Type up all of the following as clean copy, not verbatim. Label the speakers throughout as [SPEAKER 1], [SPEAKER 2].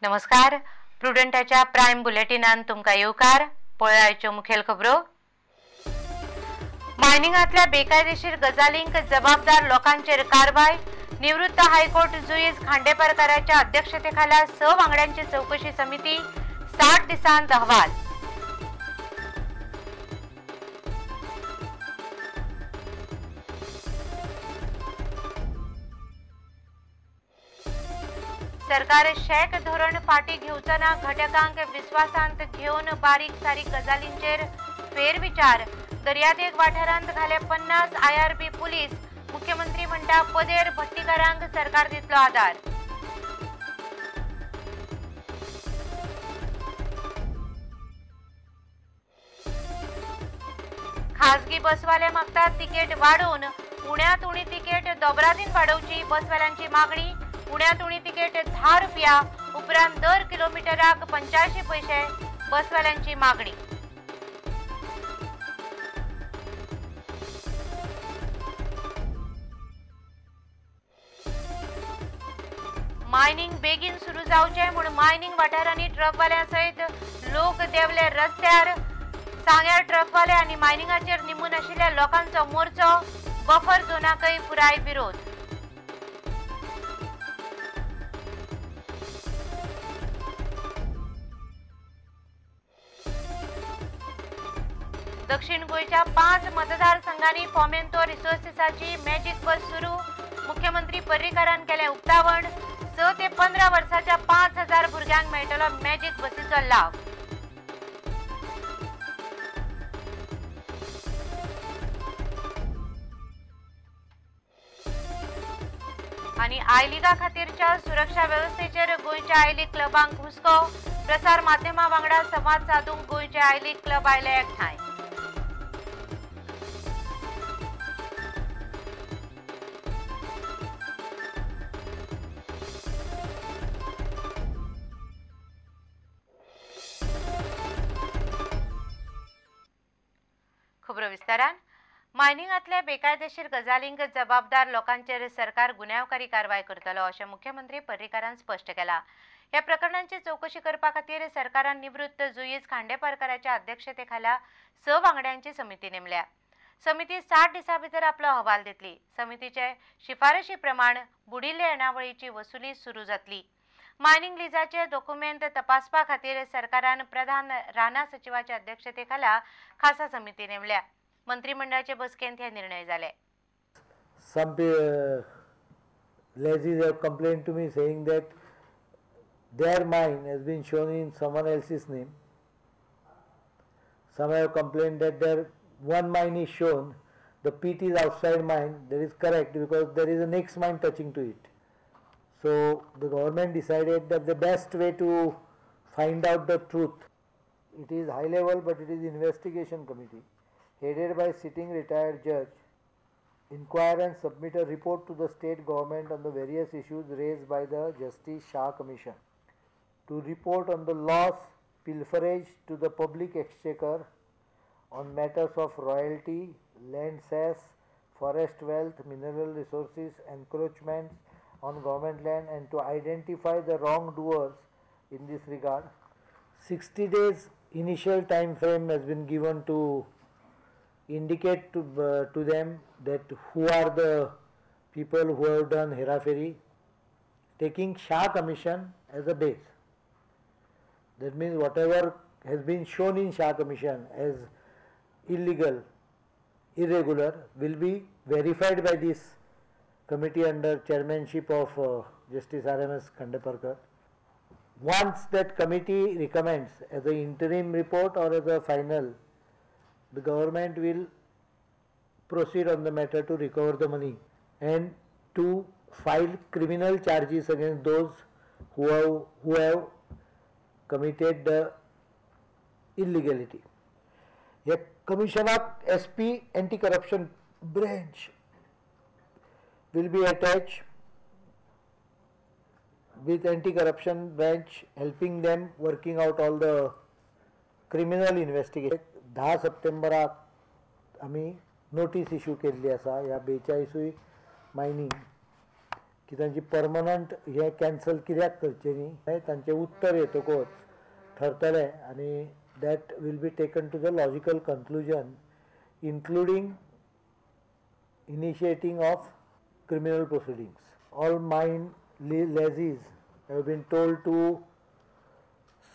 [SPEAKER 1] नमस्कार, प्रुडंटाच्या प्राइम बुलेटिनान तुमकां येवकार. पळयाच्यो मुखेल खबरो. मायनिंगांतल्या बेकायदेशीर गजालींक जबाबदार लोकांचेर कारवाय. निवृत्त हायकोर्ट जुईज खांडेपारकाराच्या अध्यक्षतेखाला 6 वांगड्यांची चौकशी समिती 60 दिसांत अहवाल. सरकार शॅक धोरण फाटी घेवचो ना, घटकांक विस्वासांत घेवन बारीक सारीक गजालींचेर फेरविचार. दर्यादेग वाठारांत घाले 50 IRB police. मुख्यमंत्री म्हणटा पदेर भट्टीकारांक सरकार दितलो आदार. खासगी बसवाले मागतात तिकेट वाडोवन उण्यात उणी तिकेट दोबरादीन वाडोवची बसवाल्यांची मागणी. उण्यात उणी तिकेट 10 रुपया, उपरांत दर किलोमीटराक 85 पैसे बसवाल्यांची मागणी. मायनिंग बेगीन सुरू जावचें म्हूण मायनिंग वाठारांनी ट्रकवाल्यां सयत लोक देंवले रस्त्यार. सांग्यार ट्रकवाले आनी मायनिंगाचेर निंबून आशिल्ल्या लोकांचो मोर्चो. बफर झोनाकय पुराय विरोध. दक्षिण गोंयच्या 5 मतदारसंघांनी फॉमेंतो रिसोर्सेसाची मॅजीक बस सुरू. मुख्यमंत्री पर्रीकारान केलें उक्तावण. 6 ते 15 वर्साच्या 5000 भुरग्यांक मेळटलो मॅजीक बसीचो लाव. आनी I लिगा खातीरच्या सुरक्षा वेवस्थेचेर गोंयच्या I league क्लबांक हुस्को. प्रसार माध्यमां वांगडा संवाद सादूंक गोंयचे I league club आयले एकठांय. खबरो विस्तारान. मायनिंगांतल्या बेकायदेशीर गजालींक जबाबदार लोकांचेर सरकार गुन्यांवकारी कारवाय करतलो अशें मुख्यमंत्री पर्रीकारान स्पश्ट केलां. ह्या प्रकरणांची चौकशी करपा खातीर सरकारान निवृत्त जुईज खांडेपारकाराच्या अध्यक्षतेखाला 6 वांगड्यांची समिती नेमल्या. समिती 60 दिसां भितर आपलो अहवाल दितली. समितीचे शिफारशी प्रमाण बुडिल्ले येणावळीची वसुली सुरू जातली. मायनिंग लिजाचे दोकुमेंत तपासपा खातीर सरकारान प्रधान राना सचिवाच्या अध्यक्षतेखाला खासा समिती नेमल्या. मंत्रिमंडळाचे बसकेंत हे निर्णय जाले.
[SPEAKER 2] Some ladies have complained to me saying that their mine has been shown in someone else's name. Some have complained that their one mine is shown, the pit is outside mine. That is correct because there is a next mine touching to it. So the government decided that the best way to find out the truth, it is high level but it is investigation committee headed by sitting retired judge, inquire and submit a report to the state government on the various issues raised by the Justice Shah Commission, to report on the loss, pilferage to the public exchequer, on matters of royalty, land cess, forest wealth, mineral resources, encroachments on government land, and to identify the wrongdoers in this regard. 60 days initial time frame has been given to indicate to them that who are the people who have done Hera Pheri, taking Shah Commission as a base. That means whatever has been shown in Shah Commission as illegal, irregular, will be verified by this committee under chairmanship of Justice R.M.S. Khandeparkar. Once that committee recommends as an interim report or as a final, the government will proceed on the matter to recover the money and to file criminal charges against those who have committed the illegality. The Commission of SP Anti-Corruption Branch will be attached with Anti-Corruption Branch helping them working out all the criminal investigation. 10 सप्टेंबराक आमी notice issue केल्ली आसा ह्या 42 mining की तांची permanent हें cancel कित्याक करचें न्ही हें तांचें उत्तर येतकच थरतलें आनी that will be taken to the logical conclusion including initiating of criminal proceedings. All mine lessees have been told to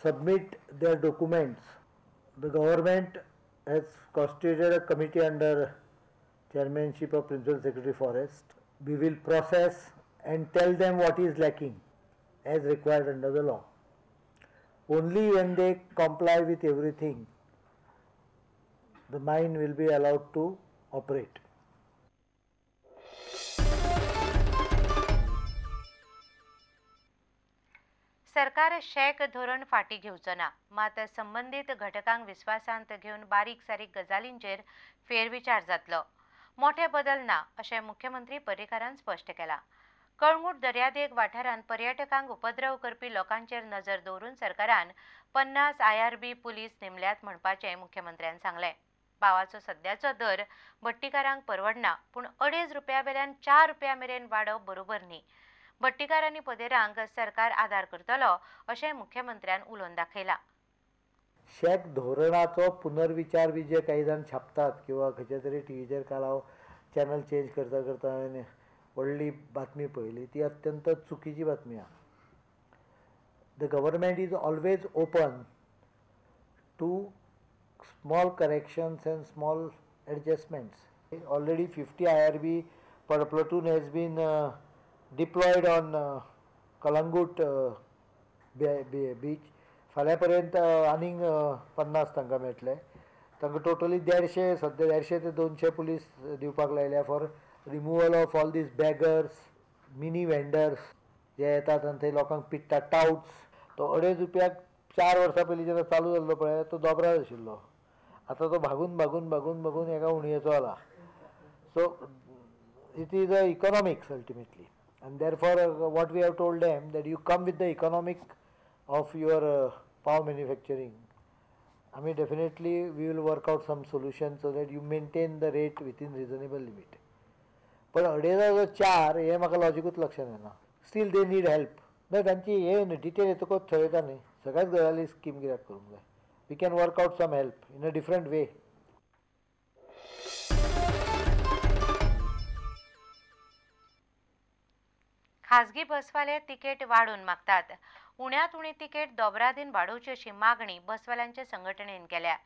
[SPEAKER 2] submit their documents. The government has constituted a committee under chairmanship of Principal Secretary Forest. We will process and tell them what is lacking as required under the law. Only when they comply with everything, the mine will be allowed to operate.
[SPEAKER 1] सरकार shack धोरण फाटी घेवचो ना, मात संबंदीत घटकांक विस्वासांत घेवन बारीक सारीक गजालींचेर फेरविचार जातलो, मोठे बदल ना अशें मुख्यमंत्री पर्रीकारान स्पश्ट केलां. कळंगूट दर्यादेग वाठारांत पर्यटकांक उपद्रव करपी लोकांचेर नजर दवरून सरकारान 50 IRB police नेमल्यात म्हणपाचें मुख्यमंत्र्यान सांगलें. पावाचो सद्याचो दर भट्टीकारांक परवडना, पूण 2.5 रुपया वेल्यान 4 रुपया मेरेन वाडोवप बरोबर न्ही. भट्टीकार आनी पदेरांक सरकार आदार करतलो अशें मुख्यमंत्र्यान उलोवन दाखयलां.
[SPEAKER 2] शॅक धोरणाचो पुनर्विचार बी जे काही जाण छापतात किंवा खंयच्या तरी टीव्हीचेर काल हांव चॅनल चेंज करता करता हांवें व्हडली बातमी पळयली, ती अत्यंत चुकीची बातमी आहा. The government is always open to small corrections and small adjustments. Already 50 IRB per platoon has been deployed on Calangute beach. फाल्यां पर्यंत आनीक 50 तांकां मेळटले. तांकां टोटली 150, सद्या 150 ते 200 पुलीस दिवपाक लायल्या for removal of all these beggars, mini vendors जे येतात आनी थंय लोकांक पिडटात, टावट्स. तो 2.5 रुपयाक 4 वर्सां पयलीं जेन्ना चालू जाल्लो पळय तो दोबराद आशिल्लो, आतां तो भागून भागून भागून भागून एका उणयेचो जाला. So it is a economics ultimately, and therefore what we have told them that you come with the economic of your pav manufacturing. I mean definitely we will work out some solution so that you maintain the rate within reasonable limit. पण 2.5 4 हें म्हाका लॉजिकूच लक्षात येना. Still they need help. ना तांची हे detail येतकच थरयता न्ही, सगळ्याच गजाली स्कीम कित्याक करूंक जाय. We can work out some help in a different way.
[SPEAKER 1] खाजगी बसवाले तिकेट वाडोवन मागतात. उण्यांत उणी तिकेट दोबरादीन वाडोवची अशी मागणी बसवाल्यांच्या संघटनेन केल्या.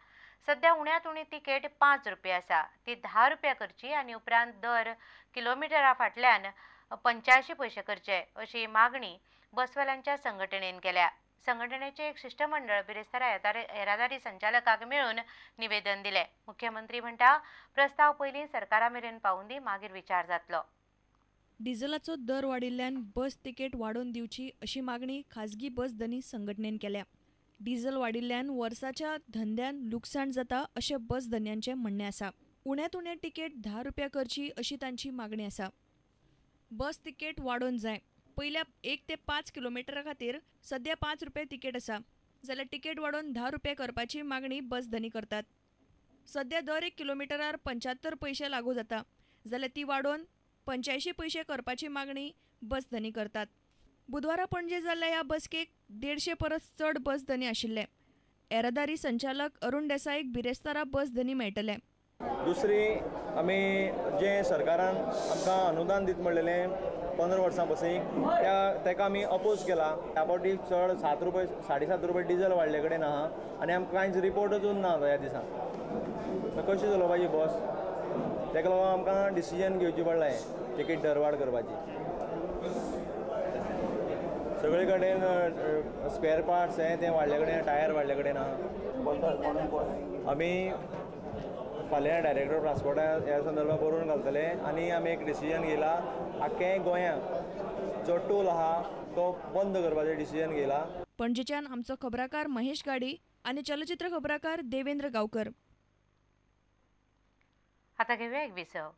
[SPEAKER 1] सध्या उण्यांत उणी तिकेट 5 रुपया आसा, ती 10 रुपया करची आनी उपरांत दर किलोमिटरा फाटल्यान 85 पयशे करचे अशी मागणी बसवाल्यांच्या संघटनेन केल्या. संघटनेचे एक शिष्टमंडळ बिरेस्तारा येरादारी संचालकाक मेळून निवेदन दिलें. मुख्यमंत्री म्हणटा प्रस्ताव पयलीं सरकारा मेरेन पावूं दी, मागीर विचार जातलो.
[SPEAKER 3] डिझलाचो दर वाडिल्ल्यान बस तिकेट वाडोवन दिवची अशी मागणी खाजगी बस धनी संघटनेन केल्या. डिझल वाडिल्ल्यान वर्साच्या धंद्यान लुकसाण जाता अशें बस धनयांचें म्हणणें आसा. उण्यांत उणें तिकेट 10 रुपया करची अशी तांची मागणी आसा. बस तिकेट वाडोवन जाय. पयल्या 1 ते 5 किलोमिटरा खातीर सद्या 5 रुपया तिकेट आसा, जाल्यार तिकेट वाडोवन 10 रुपया करपाची मागणी बस धनी करतात. सद्या दर 1 किलोमिटरार 75 पयशे लागू जाता, जाल्यार ती वाडोवन 85 पयशे करपाची मागणी बस धनी करतात. बुधवारा पणजे जाल्ल्या ह्या बसकेक 150 परस चड बस धनी आशिल्ले. येरादारी संचालक अरुण देसाईक बिरेस्तारा बस धनी मेळटले.
[SPEAKER 4] दुसरी आमी जे सरकारान आमकां अनुदान दित म्हणलेलें 15 वर्सां बसीक त्या ताका आमी अपोज केला. ह्या फावटी चड 7 रुपये 7.5 रुपये डिझल वाडले कडेन आहा आनी आमकां कांयच रिपोर्ट अजून ना ह्या दिसांक. कशी चलोवपाची बस? ताका लागून आमकां डिसिजन घेवची पडलें तिकीट दरवाड करपाची. सगळे कडेन स्पेर पार्ट्स हें तें वाडले कडेन, टायर वाडले कडेन आहा. आमी फाल्यां डायरेक्टर ट्रान्सपोर्टा ह्या संदर्भात बरोवन घालतले आनी आमी एक डिसिजन घेयला, आख्खे गोंयांत जो टोल आहा तो बंद करपाचें डिसिजन घेयला.
[SPEAKER 3] पणजेच्यान आमचो खबराकार महेश गाडी आनी चलचित्र खबराकार देवेंद्र गांवकर.
[SPEAKER 1] आता घेऊया एक विसव.